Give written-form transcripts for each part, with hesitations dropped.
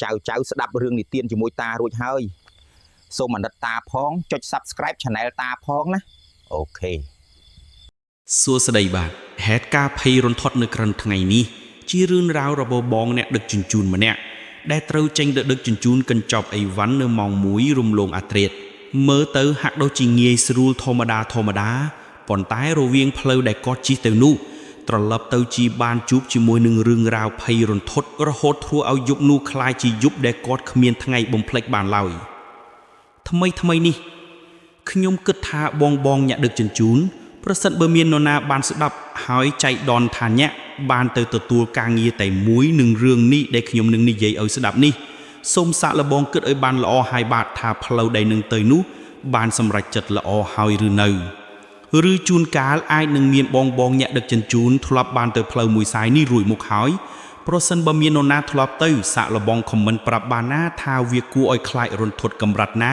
ចៅចៅស្ដាប់រឿងនិទានជាមួយតារួចហើយសូមអាណិតតាផងចុច Subscribe Channel តាផងណាOK សួស្តីបាទហេតុការណ៍ភ័យរន្ធត់នៅក្រឹនថ្ងៃនេះជារឿងរ៉ាវរបស់បងអ្នកដឹកជញ្ជូនម្នាក់ដែលត្រូវចេញទៅដឹកជញ្ជូនកញ្ចប់អីវ៉ាន់នៅម៉ោង1រំលងអាធ្រាត្រមើលទៅហាក់ដូចជាងាយស្រួលធម្មតាធម្មតាប៉ុន្តែរវាងផ្លូវដែលគាត់ជិះទៅនោះត្រឡប់ទៅជាបានជួបជាមួយនឹងរឿងរ៉ាវភ័យរន្ធត់រហូតធ្វើឲ្យយប់នោះក្លាយជាយប់ដែលគាត់គ្មានថ្ងៃបំភ្លេចបានឡើយថ្មីថ្មីនេះ ខ្ញុំគិតថាបងបងអ្នកដឹកជញ្ជូនប្រសិនបើមាននរណាបានស្ដាប់ហើយចៃដន្យថាអ្នកបានទៅទទួលការងារតែមួយនឹងរឿងនេះដែលខ្ញុំនឹងនិយាយឲ្យស្ដាប់នេះសូមសាកល្បងគិតឲ្យបានល្អហើយបាទថាផ្លូវដែលនឹងទៅនោះបានសម្រេចចិត្តល្អហើយឬនៅឬជួនកាលអាចនឹងមានបងបងអ្នកដឹកជញ្ជូនធ្លាប់បានទៅផ្លូវមួយសាយនេះរួចមកហើយប្រសិនបើមាននរណាធ្លាប់ទៅសាកល្បងខមមិនប្រាប់បានណាថាវាគួរឲ្យខ្លាចរន្ធត់កម្រិតណា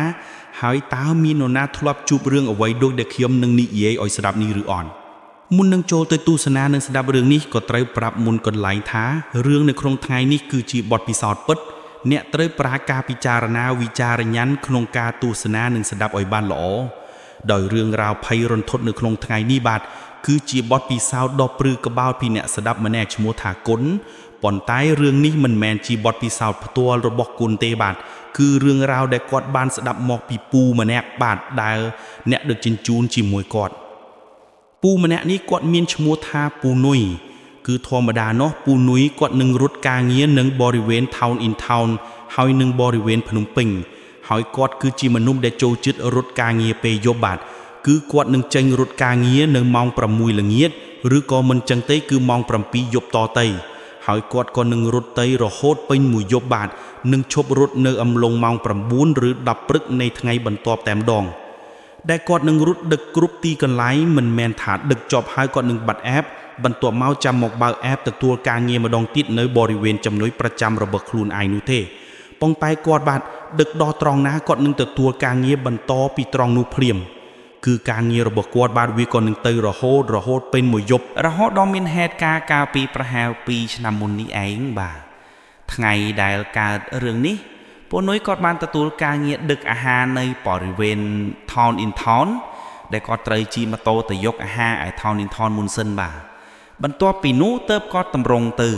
ហើយតើមាននរណាធ្លាប់ជួបរឿងអ្វីដូចដែលខ្ញុំនឹងនិយាយឲ្យស្ដាប់នេះឬអត់មុននឹងចូលទៅទស្សនានិងស្ដាប់រឿងនេះក៏ត្រូវប្រាប់មុនកន្លែងថារឿងនៅក្នុងថ្ងៃនេះគឺជាបទពិសោធន៍ពិតអ្នកត្រូវប្រើការពិចារណាវិចារញ្ញក្នុងការទស្សនានិងស្ដាប់ឲ្យបានល្អដោយរឿងរ៉ាវភ័យរន្ធត់នៅក្នុងថ្ងៃនេះបាទគឺជាបទពិសោធន៍ដ៏ព្រឺក្បាលពីអ្នកស្ដាប់ម្នាក់ឈ្មោះថាគុណប៉ុន្តែរឿងនេះមិនមែនជាបទពិសោធន៍ផ្ទាល់របស់គុណទេបាទគឺរឿងរ៉ាវដែលគាត់បានស្ដាប់មកពីពូម្នាក់បាទដែលអ្នកដឹកជញ្ជូនជាមួយគាត់ ពូម្នាក់នេះគាត់មានឈ្មោះថាពូនុយគឺធម្មតានោះពូនុយគាត់នឹងរត់ការងារនឹងបរិវេណ Town in Town ហើយនឹងបរិវេណភ្នំពេញហើយគាត់គឺជាមនុស្សដែលចូលចិត្តរត់ការងារពេលយប់បាទគឺគាត់នឹងចេញរត់ការងារនៅម៉ោង6ល្ងាចឬក៏មិនចឹងទេគឺម៉ោង7យប់តទៅហើយគាត់ក៏នឹងរត់ទៅរហូតពេញមួយយប់បាទនឹងឈប់រត់នៅអំឡុងម៉ោង9ឬ10ព្រឹកនៃថ្ងៃបន្ទាប់តែម្ដង ដែលគាត់នឹងរត់ដឹកគ្រប់ទីកន្លែងមិនមែនថាដឹកចប់ហើយគាត់នឹងបាត់ app បន្ទាប់មកចាំមកបើក app ទទួលការងារម្ដងទៀតនៅបរិវេណចំណុយប្រចាំរបស់ខ្លួនឯងនោះទេប៉ុន្តែគាត់បាទដឹកដល់ត្រង់ណាគាត់នឹងទទួលការងារបន្តពីត្រង់នោះភ្លាមគឺការងាររបស់គាត់បាទវាក៏នឹងទៅរហូតរហូតពេញមួយយប់ រហូតដល់មានហេតុការណ៍កាលពីប្រហែល2ឆ្នាំមុននេះឯងបាទថ្ងៃដែលកើតរឿងនេះពូនុយគាត់បានទទួលការងារដឹកអាហារនៅបរិវេណ Town in Town ដែលគាត់ត្រូវជិះម៉ូតូទៅយកអាហារឯ Town in Town មុនសិនបាទបន្ទាប់ពីនោះទៅគាត់តម្រង់ទៅ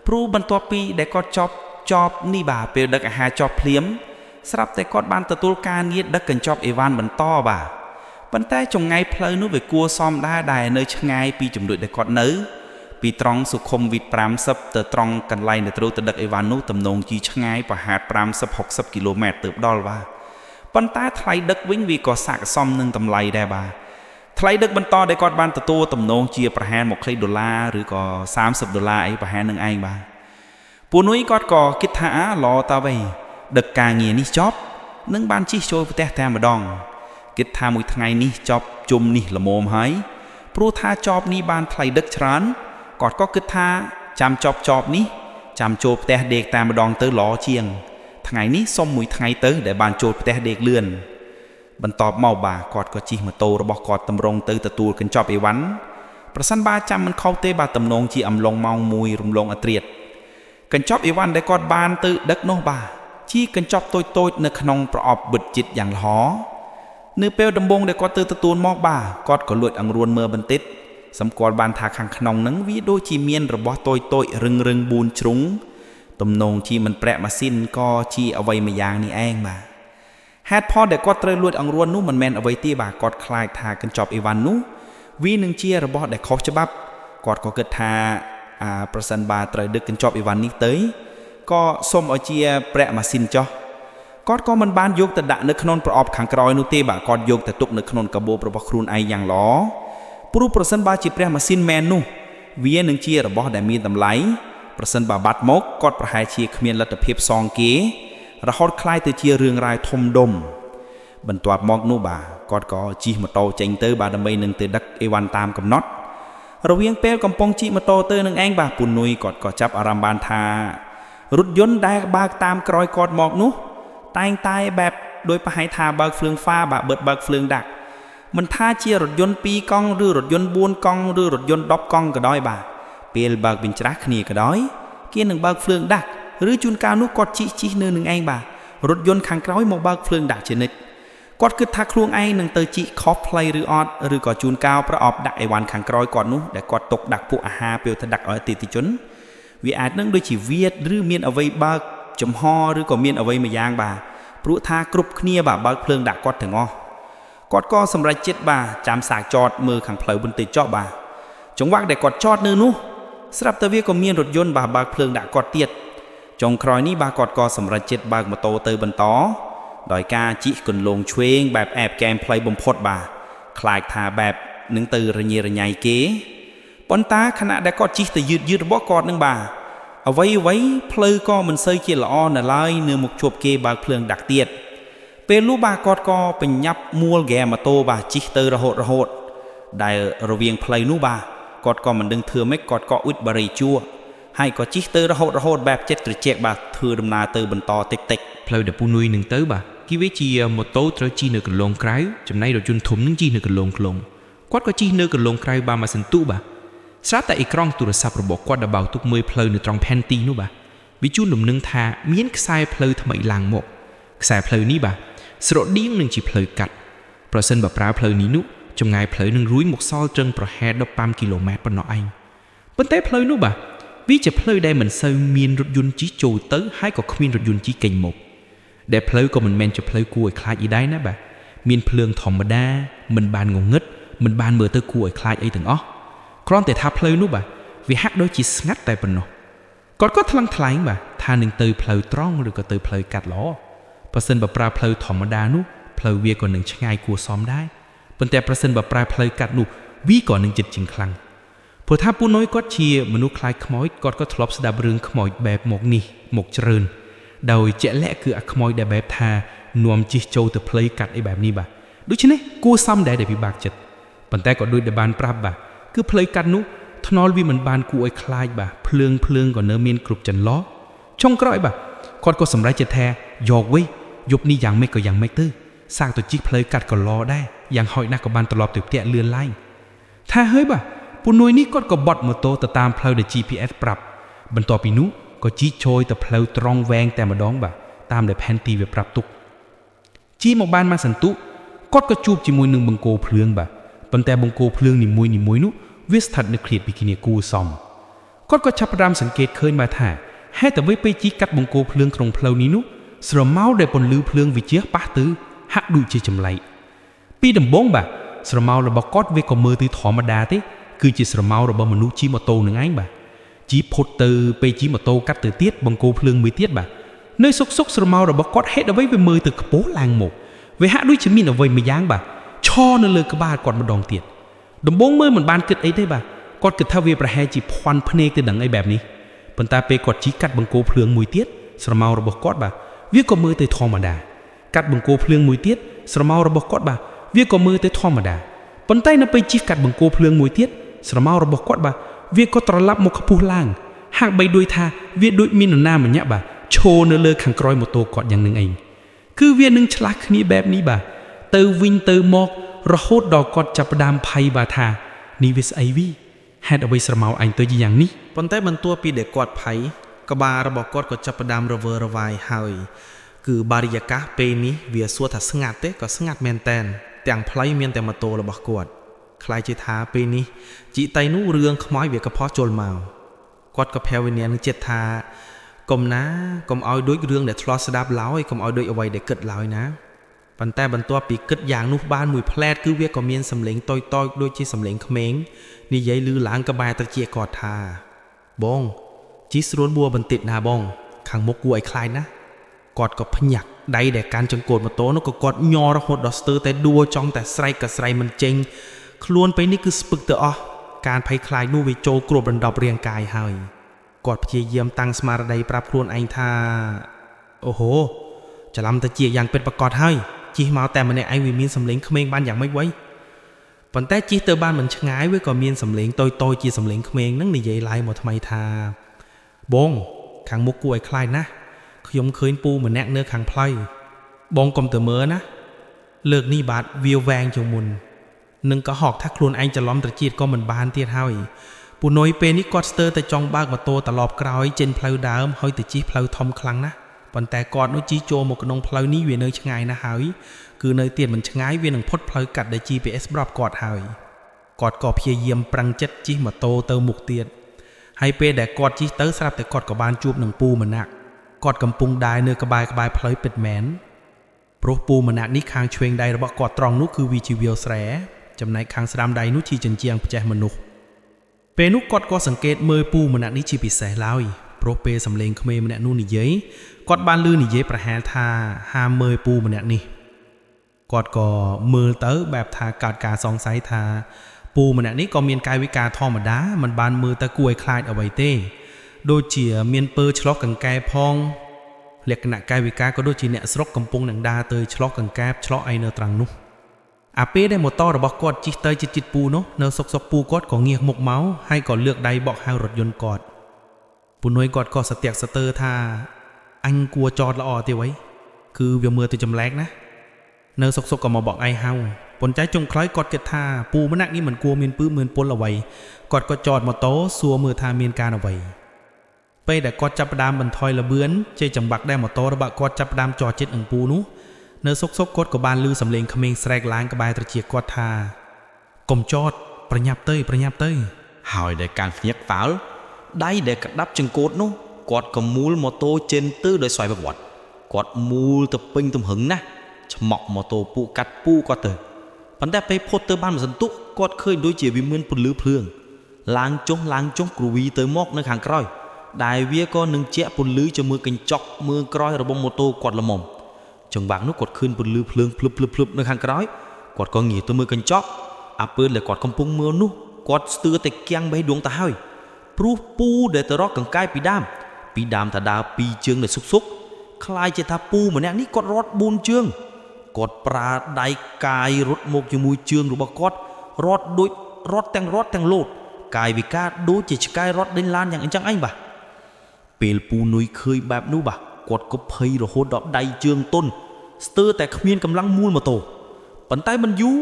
ព្រោះបន្ទាប់ពីដែលគាត់ចប់ចប់នេះបាទពេលដឹកអាហារចប់ភ្លាមស្រាប់តែគាត់បានទទួលការងារដឹកកញ្ចប់អីវ៉ាន់បន្តបាទ ប៉ុន្តែចម្ងាយផ្លូវនោះវាគួរសមដែរដែលនៅឆ្ងាយពីចំណុចដែលគាត់នៅពីត្រង់សុខុមវិទ្យ50ទៅត្រង់កន្លែងដែលត្រូវទៅដឹកអីវ៉ាន់នោះទំនងជាឆ្ងាយប្រហែល50 60គីឡូម៉ែត្រទើបដល់បាទប៉ុន្តែថ្លៃដឹកវិញវាក៏ស័ក្តិសមនឹងតម្លៃដែរបាទថ្លៃដឹកបន្តដែលគាត់បានទទួលទំនងជាប្រហែល20ដុល្លារឬក៏30ដុល្លារអីប្រហែលនឹងឯងបាទពូនុយគាត់ក៏គិតថាអាល្អតើវ៉ៃដឹកការងារនេះចប់នឹងបានជិះចូលផ្ទះតែម្ដង គិតថាមួយថ្ងៃនេះចប់ជុំនេះល្មមហើយព្រោះថាចប់នេះបានថ្លៃដឹកច្រើនគាត់ក៏គិតថាចាំចប់ចប់នេះចាំចូលផ្ទះដេកតាមម្ដងទៅល្អជាង ថ្ងៃនេះសុំមួយថ្ងៃទៅដែលបានចូលផ្ទះដេកលឿនបន្ទាប់មកបាទគាត់ក៏ជិះម៉ូតូរបស់គាត់តម្រង់ទៅទទួលកញ្ចប់អីវ៉ាន់ប្រសិនបើចាំមិនខុសទេបាទទំនងជាអំឡុងម៉ោង1រំលងអត្រាតកញ្ចប់អីវ៉ាន់ដែលគាត់បានទៅដឹកនោះបាទជាកញ្ចប់តូចៗនៅក្នុងប្រអប់បិទជិតយ៉ាងល្អ នៅពេលដំបូងដែលគាត់ទៅទទួលមកបាទគាត់ក៏លួចអង្រួនមើលបន្តិចសម្គាល់បានថាខាងក្នុងហ្នឹងវាដូចជាមានរបស់តូចតូចរឹងរឹង4ជ្រុងទំនងជាមិនប្រាក់ម៉ាស៊ីនក៏ជាអ្វីមួយយ៉ាងនេះឯងបាទហេតុផលដែលគាត់ត្រូវលួចអង្រួននោះមិនមែនអ្វីទេបាទគាត់ខ្លាចថាកញ្ចប់អីវ៉ាន់នោះវានឹងជារបស់ដែលខុសច្បាប់គាត់ក៏គិតថាអាប្រសិនបើត្រូវដឹកកញ្ចប់អីវ៉ាន់នេះទៅក៏សុំឲ្យជាប្រាក់ម៉ាស៊ីនចុះ គាត់ក៏មិនបានយកទៅដាក់នៅក្នុងប្រអប់ខាងក្រោយនោះទេបាទគាត់យកទៅទុកនៅក្នុងកាបូបរបស់ខ្លួនឯងយ៉ាងល្អព្រោះប្រសិនបើជាព្រះម៉ាស៊ីនមែននោះវានឹងជារបស់ដែលមានតម្លៃប្រសិនបើបាត់មកគាត់ប្រហែលជាគ្មានលទ្ធភាពសងគេរហូតក្លាយទៅជារឿងរ៉ាវធំដុំបន្ទាប់មកនោះបាទគាត់ក៏ជិះម៉ូតូចេញទៅបាទដើម្បីនឹងទៅដឹកអីវ៉ាន់តាមកំណត់រវាងពេលកំពុងជិះម៉ូតូទៅនឹងឯងបាទពូនុយគាត់ក៏ចាប់អារម្មណ៍បានថារថយន្តដែលបើកតាមក្រោយគាត់មកនោះ តែងតែបែបដោយប្រហែលថាបើកភ្លើងហ្វាបាទបិទបើកភ្លើងដាក់មិនថាជារថយន្ត2កង់ឬរថយន្ត4កង់ឬរថយន្ត10កង់ក៏ដោយបាទពេលបើកបញ្ច្រាស់គ្នាក៏ដោយគេនឹងបើកភ្លើងដាក់ ឬជួនកាលនោះគាត់ជិះជិះនៅនឹងឯងបាទរថយន្តខាងក្រោយមកបើកភ្លើងដាក់ជានិច្ចគាត់គិតថាខ្លួនឯងនឹងទៅជិះខុសផ្លូវឬអត់ឬក៏ជួនកាលប្រអប់ដាក់អីវ៉ាន់ខាងក្រោយគាត់នោះដែលគាត់ទុកដាក់ពួកអាហារពេលទៅដាក់ឲ្យអតិថិជនវាអាចនឹងដូចជាវៀតឬមានអ្វីបើកចំហឬក៏មានអ្វីមួយយ៉ាងបាទព្រោះថាគ្រប់គ្នាបាទបើកភ្លើងដាក់គាត់ទាំងអស់គាត់ក៏សម្រេចចិត្តបាទចាំសាកចតមើលខាងផ្លូវបន្តិចចុះបាទចង្វាក់ដែលគាត់ចតនៅនោះស្រាប់តែវាក៏មានរថយន្តបាទបើកភ្លើងដាក់គាត់ទៀតចុងក្រោយនេះបាទគាត់ក៏សម្រេចចិត្តបើកម៉ូតូទៅបន្តដោយការជិះកន្លងឆ្វេងបែបអែបកែមផ្លូវបំផុតបាទខ្លាចថាបែបនឹងទៅរញ៉េរញ៉ៃគេប៉ុន្តែខណៈដែលគាត់ជិះទៅយឺតយឺតរបស់គាត់នឹងបាទអ្វីអ្វីផ្លូវក៏មិនសូវជាល្អនៅឡើយនៅមកជួបគេបើកភ្លើងដាក់ទៀតពេលនោះបាទគាត់ក៏បញ្ញាប់មួលហ្គេម៉ូតូបាទជិះទៅរហូតរហូតដែលរវាងផ្លូវនោះបាទគាត់ក៏មិនដឹងធ្វើម៉េចគាត់ក៏អ៊ុតបារីជួហើយក៏ជិះទៅរហូតរហូតបែបចិត្តត្រជាក់បាទធ្វើដំណើរទៅបន្តតិចតិច ផ្លូវដែលពូនុយនឹងទៅបាទគេវាជាម៉ូតូត្រូវជិះនៅកន្លងក្រៅចំណែករថយន្តធំនឹងជិះនៅកន្លងខ្លងគាត់ក៏ជិះនៅកន្លងក្រៅបានមកសន្ទុះបាទស្រាប់តែអេក្រង់ទូរស័ព្ទរបស់គាត់ដែលបោកទុកមើលផ្លូវនៅត្រង់ផែនទីនោះបាទវាជូនដំណឹងថាមានខ្សែផ្លូវថ្មីឡើងមកខ្សែផ្លូវនេះបាទស្រដៀងនឹងជាផ្លូវកាត់ប្រសិនបើប្រើផ្លូវនេះនោះចម្ងាយផ្លូវនឹងរួយមកសល់ត្រឹមប្រហែល15គីឡូម៉ែត្រប៉ុណ្ណោះឯងប៉ុន្តែផ្លូវនោះបាទវាជាផ្លូវដែលមិនសូវមានរថយន្តជិះចូលទៅហើយក៏គ្មានរថយន្តជិះកេញមកដែលផ្លូវក៏មិនមែនជាផ្លូវគួរឲ្យខ្លាចអីដែរណាបាទមានភ្លើងធម្មតាមិនបានងងឹតមិនបានមើលទៅគួរឲ្យខ្លាចអីទាំងអស់គ្រាន់តែថាផ្លូវនោះបាទវាហាក់ដូចជាស្ងាត់តែប៉ុណ្ណោះគាត់ក៏ថ្លឹងថ្លែងបាទថានឹងទៅផ្លូវត្រង់ឬក៏ទៅផ្លូវកាត់ល្អប្រសិនបើប្រើផ្លូវធម្មតានោះផ្លូវវាក៏នឹងឆ្ងាយគួរសមដែរប៉ុន្តែប្រសិនបើប្រើផ្លូវកាត់នោះវាក៏នឹងចិត្តជាងខ្លាំងព្រោះថាពូនុយគាត់ជាមនុស្សខ្លាចខ្មោចគាត់ក៏ធ្លាប់ស្ដាប់រឿងខ្មោចបែបមកនេះមកច្រើនដោយជាក់លាក់គឺអាខ្មោចដែលបែបថានាំជិះចូលទៅផ្លូវកាត់អីបែបនេះបាទដូច្នេះគួរសមដែរដែលពិបាកចិត្តប៉ុន្តែក៏ដូចដែលបានប្រាប់បាទគឺផ្លូវកាត់នោះថ្នល់វាមិនបានគួរឲ្យខ្លាចបាទភ្លើងភ្លើងក៏នៅមានគ្រប់ចន្លោះចុងក្រោយបាទគាត់ក៏សម្រេចចិត្តថាយកវិញយប់នេះយ៉ាងម៉េចក៏យ៉ាងម៉េចទៅសាកទៅជិះផ្លូវកាត់ក៏ល្អដែរយ៉ាងហោចណាស់ក៏បានត្រឡប់ទៅផ្ទះលឿនឡើងថាហើយបាទពូនុយនេះគាត់ក៏បត់ម៉ូតូទៅតាមផ្លូវដែល GPS ប្រាប់បន្ទាប់ពីនោះក៏ជិះចូលទៅផ្លូវត្រង់វែងតែម្ដងបាទតាមដែលផែនទីវាប្រាប់ទុកជិះមកបានមួយសន្ទុះគាត់ក៏ជួបជាមួយនឹងបង្គោលភ្លើងបាទប៉ុន្តែបង្គោលភ្លើងនីមួយៗនោះវាស្ថិតនៅឃ្លាតពីគ្នាគួរសមគាត់ក៏ចាប់ផ្ដើមសង្កេតឃើញមកថាហេតុអ្វីពេលជិះកាត់បង្គោលភ្លើងក្នុងផ្លូវនេះនោះស្រមោលដែលពន្លឺភ្លើងវាជះប៉ះទៅហាក់ដូចជាចម្លែកពីដំបូងបាទស្រមោលរបស់គាត់វាក៏មើលទៅធម្មតាទេគឺជាស្រមោលរបស់មនុស្សជិះម៉ូតូនឹងឯងបាទជិះផុតទៅពេលជិះម៉ូតូកាត់ទៅទៀតបង្គោលភ្លើងមួយទៀតបាទនៅសុកសុកស្រមោលរបស់គាត់ហេតុអ្វីវាមើលទៅខ្ពស់ឡើងមកវាហាក់ដូចជាមានអ្វីមួយយ៉ាងបាទឈរនៅលើក្បាលគាត់ម្ដងទៀតដំបូងមើលមិនបានគិតអីទេបាទគាត់គិតថាវាប្រហែលជាភ័ន្តភ្នែកទៅដឹងអីបែបនេះប៉ុន្តែពេលគាត់ជិះកាត់បង្គោលភ្លើងមួយទៀតស្រមោលរបស់គាត់បាទវាក៏មើលទៅធម្មតាកាត់បង្គោលភ្លើងមួយទៀតស្រមោលរបស់គាត់បាទវាក៏មើលទៅធម្មតាប៉ុន្តែនៅពេលជិះកាត់បង្គោលភ្លើងមួយទៀតស្រមោលរបស់គាត់បាទវាក៏ត្រឡប់មកខ្ពស់ឡើងហាក់បីដូចថាវាដូចមាននរណាម្នាក់បាទឈរនៅលើខាងក្រោយម៉ូតូគាត់យ៉ាងនឹងឯងគឺវានឹងឆ្លាស់គ្នាបែបនេះបាទទៅវិញទៅមករហូតដល់គាត់ចាប់ផ្ដើមភ័យបាទថានេះវាស្អីវីហេតុអ្វីស្រមោលអញទៅជាយ៉ាងនេះ ប៉ុន្តែបន្ទាប់ពីដែលគាត់ភ័យក្បាលរបស់គាត់ក៏ចាប់ផ្ដើមរវើរវាយហើយគឺបរិយាកាសពេលនេះវាសួរថាស្ងាត់ទេក៏ស្ងាត់មែនតែនទាំងផ្លូវមានតែម៉ូតូរបស់គាត់ខ្លាចជាថាពេលនេះជីតៃនោះរឿងខ្មោចវាក៏ផុសចូលមកគាត់ក៏ភាវនានឹងចិត្តថាកុំណាកុំឲ្យដូចរឿងដែលធ្លាប់ស្ដាប់ឡើយកុំឲ្យដូចអ្វីដែលគិតឡើយណាប៉ុន្តែបន្ទាប់ពីគិតយ៉ាងនោះបានមួយផ្លែតគឺវាក៏មានសម្លេងតូចៗដូចជាសម្លេងក្មេងនិយាយឮឡើងក្បែរត្រចៀកគាត់ថាបងជិះស្រួលបួបន្តិចណាបងខាងមុខគួរឲ្យខ្លាចណាគាត់ក៏ភ្ញាក់ដៃដែលកាន់ចង្កូតម៉ូតូនោះក៏គាត់ញ័ររហូតដល់ស្ទើរតែដួលចង់តែស្រែកក៏ស្រែកមិនចេញខ្លួនពេលនេះគឺស្ពឹកទៅអស់ការភ័យខ្លាចនោះវាចូលគ្របដណ្ដប់រាងកាយហើយគាត់ព្យាយាមតាំងស្មារតីប្រាប់ខ្លួនឯងថាអូហូច្រឡំទៅជាយ៉ាងពិតប្រាកដហើយជិះមកតែម្នាក់ឯងវាមានសម្លេងក្មេងបានយ៉ាងម៉េចវ៉ៃប៉ុន្តែជិះទៅបានមិនឆ្ងាយវាក៏មានសម្លេងតូចៗជាសម្លេងក្មេងនឹងនិយាយឡើងមកថ្មីថាបងខាងមុខគួរឲ្យខ្លាចណាស់ខ្ញុំឃើញពូម្នាក់នៅខាងផ្លូវបងកុំទៅមើលណាលើកនេះបាទវាវែងជាងមុននឹងក៏ហកថាខ្លួនឯងច្រឡំត្រចៀកក៏មិនបានទៀតហើយព ពូនុយពេលនេះគាត់ស្ទើរតែចង់បើកម៉ូតូត្រឡប់ក្រោយចេញផ្លូវដើមហើយទៅជិះផ្លូវធំខ្លាំងណាស់ប៉ុន្តែគាត់នោះជិះចូលមកក្នុងផ្លូវនេះវានៅឆ្ងាយណាស់ហើយគឺនៅទៀតមិនឆ្ងាយវានឹងផុតផ្លូវកាត់ដែល GPS ប្រាប់គាត់ហើយគាត់ក៏ព្យាយាមប្រឹងចិត្តជិះម៉ូតូទៅមុខទៀតហើយពេលដែលគាត់ជិះទៅស្រាប់តែគាត់ក៏បានជួបនឹងពូម្នាក់គាត់កំពុងដើរនៅក្បែរៗផ្លូវពិតមែនព្រោះពូម្នាក់នេះខាងឆ្វេងដៃរបស់គាត់ត្រង់នោះគឺវាជាវាលស្រែចំណែកខាងស្ដាំដៃនោះជាជញ្ជាំងផ្ចេះមនុស្សពេលនោះគាត់ក៏សង្កេតមើលពូម្នាក់នេះជាពិសេសឡើយព្រោះពេលសំឡេងក្មេងម្នាក់នោះនិយាយគាត់បានឮនិយាយប្រហែលថាហាមមើលពូម្នាក់នេះគាត់ក៏មើលទៅបែបថាកើតការសង្ស័យថាពូម្នាក់នេះក៏មានកាយវិការធម្មតាមិនបានមើលទៅគួរឲ្យខ្លាចអ្វីទេដូចជាមានពើឆ្លុះកង្កែបផងលក្ខណៈកាយវិការក៏ដូចជាអ្នកស្រុកកំពុងនឹងដើរទៅឆ្លុះកង្កែបឆ្លុះអីនៅត្រង់នោះអាពេលដែលម៉ូតូរបស់គាត់ជិះទៅជិតៗពូនោះនៅសុកៗពូគាត់ក៏ងាកមុខមកហើយក៏លើកដៃបកហៅរថយន្តគាត់ពូនុយគាត់ក៏សទាក់សទើថាអញគួរចតល្អទេវ៉ីគឺវាមើលទៅចម្លែកណាស់នៅសុកៗក៏មកបកឯងហៅប៉ុន្តែចុងក្រោយគាត់គិតថាពូម្នាក់នេះមិនគួរមានពឺមានពុលអ្វីគាត់ក៏ចតម៉ូតូសួរមើលថាមានការអ្វីពេលដែលគាត់ចាប់ផ្ដើមបន្ថយល្បឿនជេចង្វាក់ដែលម៉ូតូរបស់គាត់ចាប់ផ្ដើមចតជិតនឹងពូនោះនៅសុកៗគាត់ក៏បានឮសំឡេងក្មេងស្រែកឡើងក្បែរត្រចៀកគាត់ថាកុំចតប្រញាប់ទៅប្រញាប់ទៅ ហើយដែលការភ្ញាក់ផ្អើលដៃដែលក្តាប់ចង្កូតនោះគាត់ក៏មូលម៉ូតូចេញទៅដោយស្វ័យប្រវត្តិគាត់មូលទៅពេញទំហឹងណាស់ឆ្មក់ម៉ូតូពូកាត់ពូគាត់ទៅប៉ុន្តែពេលផុតទៅបានមួយសន្ទុះគាត់ឃើញដូចជាវាមានពន្លឺភ្លើងឡើងចុះឡើងចុះគ្រវីទៅមកនៅខាងក្រោយដែលវាក៏នឹងជែកពន្លឺជាមួយកញ្ចក់មើលក្រោយរបស់ម៉ូតូគាត់ល្មមចង្វាក់នោះគាត់ឃើញពន្លឺភ្លើងភ្លឹបភ្លឹបភ្លឹបនៅខាងក្រោយគាត់ក៏ងាកទៅមើលកញ្ចក់អាពេលដែលគាត់កំពុងមើលនោះគាត់ស្ទើរតែគាំងបេះដូងទៅហើយព្រោះពូដែលទៅរកកង្កែបពីដើមថាដើរពីរជើងដែលសុកៗคล้ายជាថាពូម្នាក់នេះគាត់រត់4ជើងគាត់ប្រើដៃកាយរត់មកជាមួយជើងរបស់គាត់រត់ដូចរត់ទាំងរត់ទាំងលោតកាយវិការដូចជាឆ្កែរត់ដេញឡានយ៉ាងអញ្ចឹងឯងបាទពេលពូនុយឃើញបែបនោះបាទគាត់ក៏ភ័យរហូតដល់ដៃជើងទន់ស្ទើរតែគ្មានកម្លាំងមូលម៉ូតូប៉ុន្តែមិនយូរ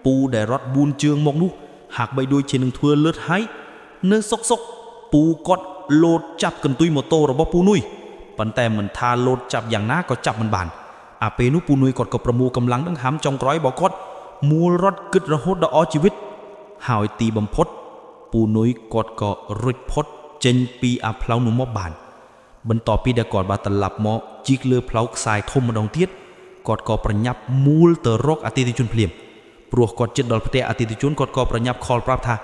ពូដែលរត់4ជើងមកនោះហាក់បីដូចជានឹងធ្វើលឺតហើយនៅសុកៗពូគាត់លោតចាប់កន្ទុយម៉ូតូរបស់ពូនុយប៉ុន្តែមិនថាលោតចាប់យ៉ាងណាក៏ចាប់មិនបានអាពេលនោះពូនុយគាត់ក៏ប្រមូលកម្លាំងដង្ហើមចុងក្រោយរបស់គាត់មូលរត់គិតរហូតដល់អស់ជីវិតហើយទីបំផុតពូនុយគាត់ក៏រុចផុតចេញពីអាផ្លូវនោះមកបានបន្ទាប់ពីដែលគាត់បានត្រឡប់មកជីកលើផ្លូវខ្សែធំម្ដងទៀតគាត់ក៏ប្រញាប់មូលទៅរកអតិថិជនភ្លាមព្រោះគាត់ជិតដល់ផ្ទះអតិថិជនគាត់ក៏ប្រញាប់ខលប្រាប់ថា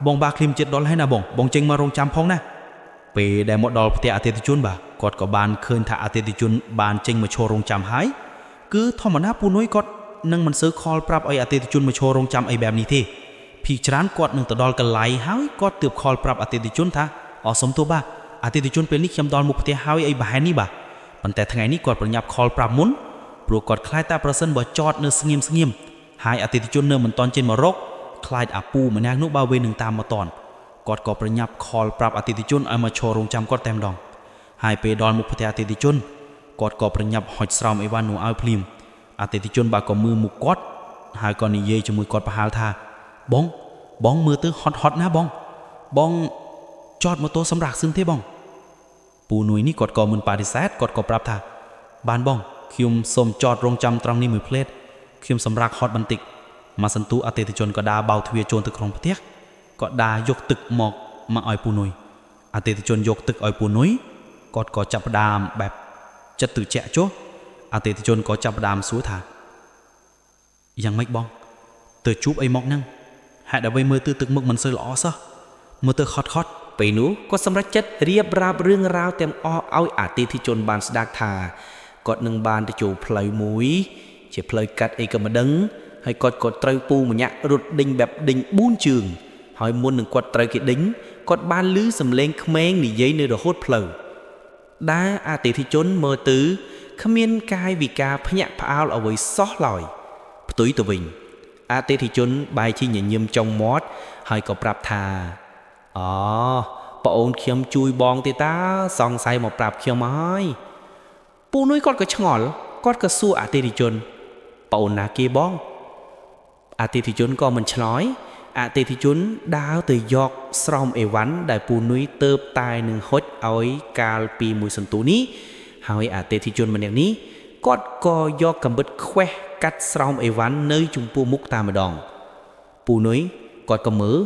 បងបាឃ្លីមជិតដល់ហើយណាបងបងចេញមករងចាំផងណាពេលដែលមកដល់ផ្ទះអតិថិជនបាទគាត់ក៏បានឃើញថាអតិថិជនបានចេញមកឈររងចាំហើយគឺធម្មតាពូនុយគាត់នឹងមិនសូវខលប្រាប់ឲ្យអតិថិជនមកឈររងចាំអីបែបនេះទេភីច្រើនគាត់នឹងទៅដល់កន្លែងហើយគាត់ទើបខលប្រាប់អតិថិជនថាអសុំទោសបាទអតិថិជនពេលនេះខ្ញុំដល់មុខផ្ទះហើយអីប្រហែលនេះបាទប៉ុន្តែថ្ងៃនេះគាត់ប្រញាប់ខលប្រាប់មុនព្រោះគាត់ខ្លាចតែប្រសិនបើចតនៅស្ងៀមៗហើយអតិថិជននៅមិនតន់ចេញមករកខ្លាចអាពូម្នាក់នោះបើវិញនឹងតាមមកតន់គាត់ក៏ប្រញាប់ខលប្រាប់អតិថិជនឲ្យមកឈររងចាំគាត់តែម្ដងហើយពេលដល់មុខផ្ទះអតិថិជនគាត់ក៏ប្រញាប់ហុចស្រោមអីវ៉ាន់នោះឲ្យភ្លាមអតិថិជនបើក៏មើលមុខគាត់ហើយក៏និយាយជាមួយគាត់ប្រហែលថាបងបងមើលទៅហត់ណាស់បងបងចតម៉ូតូសម្រាប់សឹងទេបងពូនុយនេះគាត់ក៏មិនបដិសេធគាត់ក៏ប្រាប់ថាបានបងខ្ញុំសូមចតរងចាំត្រង់នេះមួយភ្លែតខ្ញុំសម្រាប់ហត់បន្តិចមកសន្ទុះអតិថិជនក៏ដើរបោទ្វារចូលទៅក្នុងផ្ទះក៏ដើរយកទឹកមកឲ្យពូនុយអតិថិជនយកទឹកឲ្យពូនុយគាត់ក៏ចាប់ផ្ដើមបែបចិត្តត្រជាក់ចុះអតិថិជនក៏ចាប់ផ្ដើមសួរថាយ៉ាងម៉េចបងទៅជួបអីមកហ្នឹងហេតុអ្វីមើលទៅទឹកមុខមិនសូវល្អសោះមើលទៅខត់ ពេលនោះគាត់សម្រេចចិត្តរៀបរាប់រឿងរ៉ាវទាំងអស់ឲ្យអតិថិជនបានស្ដាប់ថាគាត់នឹងបានទៅចូលផ្លូវមួយជាផ្លូវកាត់អីក៏មិនដឹងហើយគាត់ក៏ត្រូវពូម្នាក់រត់ដេញបែបដេញ4ជើងហើយមុននឹងគាត់ត្រូវគេដេញគាត់បានឮសំឡេងក្មេងនិយាយនៅរហូតផ្លូវដែលអតិថិជនមើលទៅគ្មានកាយវិការភ្ញាក់ផ្អើលអ្វីសោះឡើយផ្ទុយទៅវិញអតិថិជនបែរជាញញឹមចុងមាត់ហើយក៏ប្រាប់ថាអូប្អូនខ្ញុំជួយបងទេតាសង្ស័យមកប្រាប់ខ្ញុំហើយពូនុយគាត់ក៏ឆ្ងល់គាត់ក៏សួរអតិថិជនប្អូនណាគេបងអតិថិជនក៏មិនឆ្លើយ អតិថិជនដើរទៅយកស្រោមអីវ៉ាន់ដែលពូនុយទៅតែនឹងហុចឲ្យកាលពីមួយសន្ទុះនេះហើយអតិថិជនម្នាក់នេះគាត់ក៏យកកាំបិតខ្វេះកាត់ស្រោមអីវ៉ាន់នៅចំពោះមុខតែម្ដងពូនុយគាត់ក៏មើល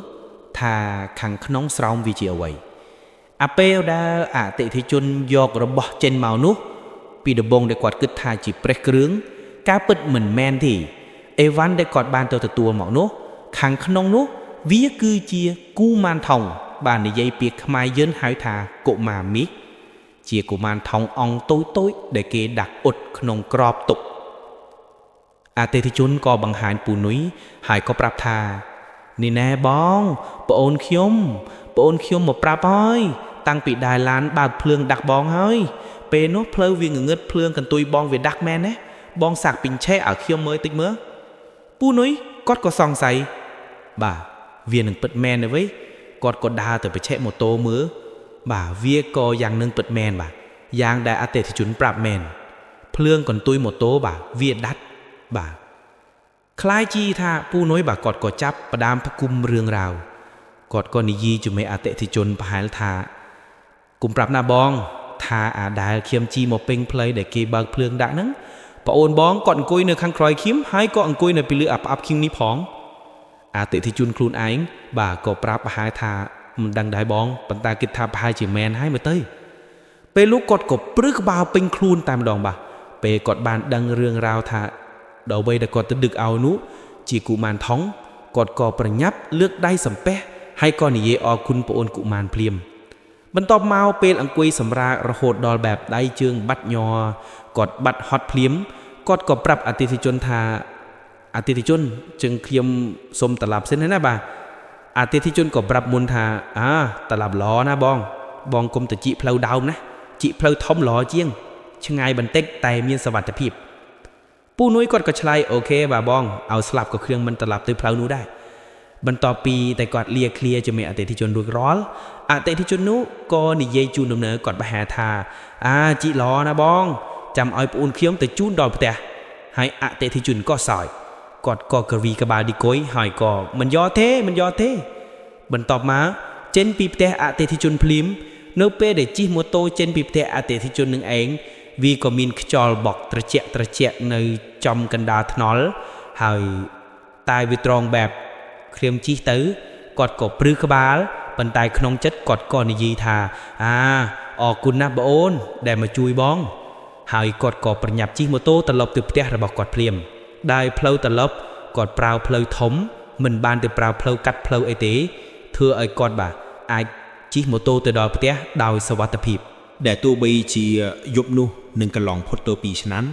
ថាខាងក្នុងស្រោមវាជាអ្វីអាពេលដែលអតិថិជនយករបស់ចេញមកនោះពីដំបូងដែលគាត់គិតថាជាប្រេះគ្រឿងការពិតមិនមែនទេអីវ៉ាន់ដែលគាត់បានទៅទទួលមកនោះខាងក្នុងនោះវាគឺជាគូម៉ានថងបាននិយាយពាក្យខ្មែរយើងហៅថាកុមារមាសជាកុមារថងអង្គតូចៗដែលគេដាក់អ៊ុតក្នុងក្របទុកអតិថិជនក៏បង្ហាញពូនុយហើយក៏ប្រាប់ថានេះណែបងប្អូនខ្ញុំមកប្រាប់ហើយតាំងពីដែលឡានបើកភ្លើងដាក់បងហើយពេលនោះផ្លូវវាងងឹតភ្លើងកន្ទុយបងវាដាក់មែនណាបងសាក់ពីងឆេឲ្យខ្ញុំមើលតិចមើលពូនុយគាត់ក៏សង្ស័យបាទវានឹងពិតមែនទេវិញគាត់ក៏ដើរទៅបច្ឆេម៉ូតូមើលបាទវាក៏យ៉ាងនឹងពិតមែនបាទយ៉ាងដែលអតិថិជនប្រាប់មែនភ្លើងកន្ទុយម៉ូតូបាទវាដាច់បាទคล้ายจีថាពូនុយបាទគាត់ក៏ចាប់ផ្ដើមផ្គុំរឿងរ៉ាវគាត់ក៏និយាយជាមួយអតិថិជនប្រហែលថាគុំប្រាប់ណាបងថាអាដែលខ្ញុំជីមកពេញផ្លូវដែលគេបើកភ្លើងដាក់ហ្នឹងប្អូនបងគាត់អង្គុយនៅខាងក្រោយខ្ញុំហើយក៏អង្គុយនៅពីលើអាផ្អាប់ខ្ញុំនេះផងអតិថិជនខ្លួនឯងបាទក៏ប្រាប់ប្រហែលថាមិនដឹងដែរបងប៉ុន្តែគិតថាប្រហែលជាមែនហើយមើលទៅពេលលោកគាត់ក៏ព្រឺក្បាលពេញខ្លួនតែម្ដងបាទពេលគាត់បានដឹងរឿងរ៉ាវថាដល់អ្វីដែលគាត់ទៅដឹកឲ្យនោះជាកុមារថងគាត់ក៏ប្រញាប់លើកដៃសំពះហើយក៏និយាយអរគុណប្អូនកុមារភ្លាមបន្ទាប់មកពេលអង្គុយសម្រាករហូតដល់បែបដៃជើងបាត់ញ័រគាត់បាត់ហត់ភ្លាមគាត់ក៏ប្រាប់អតិថិជនថាអតិថិជនจึงខ្ញុំសុំត្រឡប់សិនណាបាទអតិថិជនក៏ប្រាប់មុនថាត្រឡប់ល្អណាបងបងគុំទៅជីកផ្លូវដើមណាជីកផ្លូវធំល្អជាងឆ្ងាយបន្តិចតែមានសុវត្ថិភាពពូនុយគាត់ក៏ឆ្លើយអូខេបាទបងឲ្យស្លាប់ក៏គ្រឿងមិនត្រឡប់ទៅផ្លូវនោះដែរបន្ទាប់ពីតែគាត់លាឃ្លាជាមួយអតិថិជនរួចរាល់អតិថិជននោះក៏និយាយជូនដំណើរគាត់ប្រហែលថាជីកល្អណាបងចាំឲ្យប្អូនខ្ញុំទៅជូនដល់ផ្ទះហើយអតិថិជនក៏សើចគាត់ក៏ក្រវីក្បាលឌីគុយហើយក៏មិនយកទេបន្ទាប់មកចេញពីផ្ទះអតិថិជនភ្លាមនៅពេលដែលជិះម៉ូតូចេញពីផ្ទះអតិថិជននឹងឯងវាក៏មានខ្យល់បក់ត្រជាក់នៅចំកណ្ដាលថ្នល់ហើយតែវាត្រង់បែបគ្រាមជិះទៅគាត់ក៏ព្រឺក្បាលប៉ុន្តែក្នុងចិត្តគាត់ក៏និយាយថាអរគុណណាស់ប្អូនដែលមកជួយបងហើយគាត់ក៏ប្រញាប់ជិះម៉ូតូត្រឡប់ទៅផ្ទះរបស់គាត់ភ្លាមដែលផ្លូវត្រឡប់គាត់ប្រើផ្លូវធំមិនបានទៅប្រើផ្លូវកាត់ផ្លូវអីទេធ្វើឲ្យគាត់បាទអាចជិះម៉ូតូទៅដល់ផ្ទះដោយសុវត្ថិភាពដែលទោះបីជាយប់នោះនឹងកន្លងផុតទៅ2ឆ្នាំ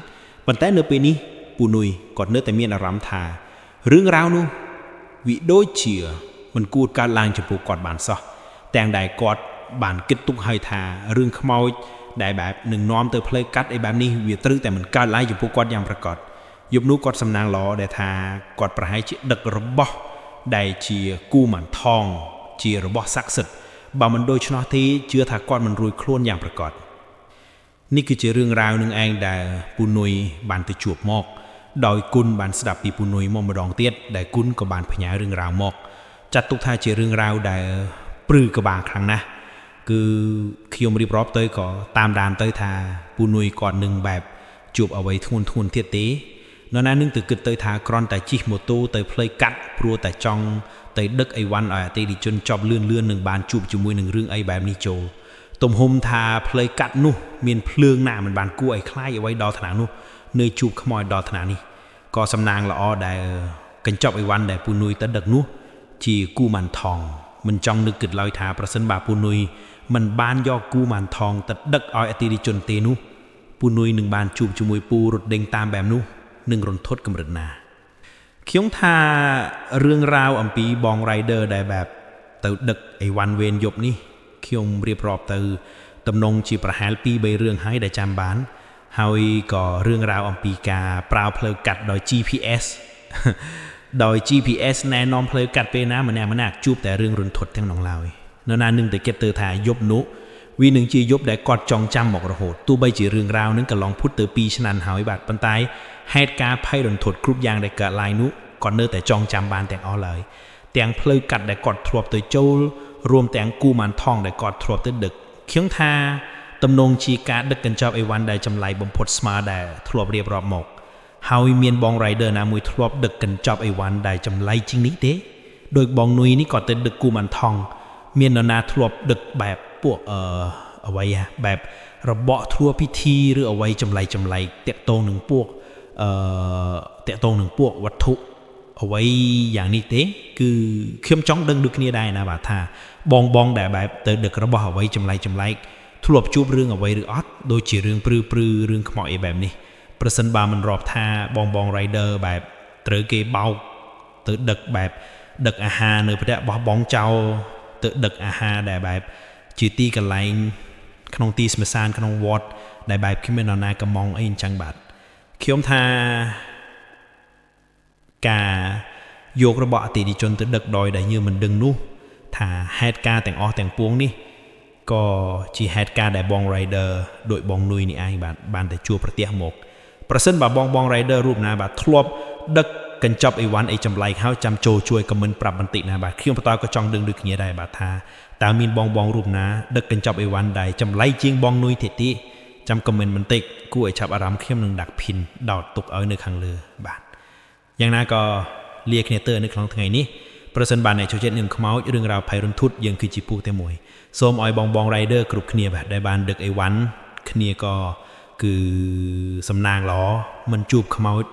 ប៉ុន្តែនៅពេលនេះពូនុយគាត់នៅតែមានអារម្មណ៍ថារឿងរ៉ាវនោះវាដូចជាមិនគួរកើតឡើងចំពោះគាត់បានសោះទាំងដែលគាត់បានគិតទុកហើយថារឿងខ្មោចដែលបែបនឹងនាំទៅផ្លូវកាត់អីបែបនេះវាត្រូវតែមិនកើតឡើងចំពោះគាត់យ៉ាងប្រាកដយប់នោះគាត់សំណាងល្អដែលថាគាត់ប្រហែលជាដឹករបស់ដែលជាគូម៉ាន់ថងជារបស់ស័ក្តិសិទ្ធិបើមិនដូច្នោះទេជឿថាគាត់មិនរួចខ្លួនយ៉ាងប្រាកដនេះគឺជារឿងរ៉ាវនឹងឯងដែលពូនុយបានទៅជួបមកដោយគុណបានស្ដាប់ពីពូនុយមកម្ដងទៀតដែលគុណក៏បានផ្ញើរឿងរ៉ាវមកចាត់ទុកថាជារឿងរ៉ាវដែលព្រឺក្បាលខ្លាំងណាស់គឺខ្ញុំរៀបរាប់ទៅក៏តាមដានទៅថាពូនុយគាត់នឹងបែបជួបអ្វីធ្ងន់ធ្ងរទៀតទេនរណានឹងទៅគិតទៅថាគ្រាន់តែជិះម៉ូតូទៅផ្លូវកាត់ព្រោះតែចង់ទៅដឹកអីវ៉ាន់ឲ្យអតិថិជនចប់លឿននឹងបានជួបជាមួយនឹងរឿងអីបែបនេះចូលទំហំថាផ្លូវកាត់នោះមានភ្លើងណាមិនបានគួរឲ្យខ្លាចអ្វីដល់ថ្នាក់នោះនៅជួបខ្មោចដល់ថ្នាក់នេះក៏សំណាងល្អដែលកញ្ចប់អីវ៉ាន់ដែលពូនុយទៅដឹកនោះជាគូម៉ាន់ថងមិនចង់នឹកគិតឡើយថាប្រសិនបើពូនុយមិនបានយកគូម៉ាន់ថងទៅដឹកឲ្យអតិថិជនទេនោះពូនុយនឹងបានជួបជាមួយពូរត់ដេញតាមបែបនោះនឹងរន្ធត់កម្រិតណាខ្ញុំថារឿងរ៉ាវអំពីបង rider ដែលបែបទៅដឹកអីវ៉ាន់វេនយប់នេះខ្ញុំរៀបរាប់ទៅតំណងជាប្រហែល2-3រឿងហើយដែលចាំបានហើយក៏រឿងរ៉ាវអំពីការប្រើផ្លូវកាត់ដោយ GPS ដោយ GPS ណែនាំផ្លូវកាត់ពេលណាម្នាក់ៗជួបតែរឿងរន្ធត់ទាំងនោះឡើយនរណានឹងតែគិតទៅថាយប់នោះវានឹងជាយប់ដែលគាត់ចងចាំមករហូតទោះបីជារឿងរ៉ាវនឹងកន្លងផុតទៅ2ឆ្នាំហើយបាទប៉ុន្តែហេតុការណ៍ភ័យរន្ធត់គ្រប់យ៉ាងដែលកើតឡើងនោះគាត់នៅតែចងចាំបានទាំងអស់ឡើយ ទាំងផ្លូវកាត់ដែលគាត់ធ្លាប់ទៅចូលរួមទាំងគូម៉ាន់ថងដែលគាត់ធ្លាប់ទៅដឹកខ្ញុំថាទំនងជាការដឹកកញ្ចប់អីវ៉ាន់ដែលចម្លែកបំផុតស្មើដែលធ្លាប់រៀបរាប់មកហើយមានបង rider ណាមួយធ្លាប់ដឹកកញ្ចប់អីវ៉ាន់ដែលចម្លែកជាងនេះទេដោយបងនុយនេះគាត់ទៅដឹកគូម៉ាន់ថងមាននរណាធ្លាប់ដឹកបែបពួកអឺអ្វីហ่ะបែបរបកធ្លាពិធីឬអ្វីចម្លែកចម្លែកតាក់ទងនឹងពួកអឺតាក់ទងនឹងពួកវត្ថុអ្វីយ៉ាងនេះទេគឺខ្ញុំចង់ដឹងដូចគ្នាដែរណាបាទថាបងបងដែលបែបទៅដឹករបស់អ្វីចម្លែកចម្លែកធ្លាប់ជួបរឿងអ្វីឬអត់ដូចជារឿងព្រឺព្រឺរឿងខ្មោចអីបែបនេះប្រសិនបើមិនរាប់ថាបងបង rider បែបត្រូវគេបោកទៅដឹកបែបដឹកអាហារនៅផ្ទះបោះបង់ចោលទៅដឹកអាហារដែលបែបជាទីកន្លែងក្នុងទីស្មសានក្នុងវត្តដែលបែបគ្មាននរណាកំងអីអញ្ចឹងបាទខ្ញុំថាការយករបស់អតិថិជនទៅដឹកដោយដែលយើងមិនដឹងនោះថាហេតុការណ៍ទាំងអស់ទាំងពួងនេះក៏ជាហេតុការណ៍ដែលបង rider ដោយបងនុយនេះឯងបាទបានតែជួបប្រទះមកប្រសិនបើបងបង rider រូបណាបាទធ្លាប់ដឹកកញ្ចប់អីវ៉ាន់អីចម្លែកហើយចាំចូលជួយ comment ប្រាប់បន្តិចណាបាទខ្ញុំបន្តក៏ចង់ដឹងដូចគ្នាដែរបាទថាតើមានបងបងរូបណាដឹកកញ្ចប់អីវ៉ាន់ដែលចម្លែកជាងបងនុយទេទេចាំ comment បន្តិចគួរឲ្យចាប់អារម្មណ៍ខ្ញុំនឹងដាក់ pin ដោតទុកឲ្យនៅខាងលើបាទយ៉ាងណាក៏លាគ្នាទៅនៅក្នុងថ្ងៃនេះប្រសិនបើអ្នកចូលចិត្តនឹងខ្មោចរឿងរ៉ាវភ័យរន្ធត់យើងគឺជាពូតែមួយសូមឲ្យបងបង rider គ្រប់គ្នាបាទដែលបានដឹកអីវ៉ាន់គ្នាក៏គឺសំណាងល្អមិនជួបខ្មោច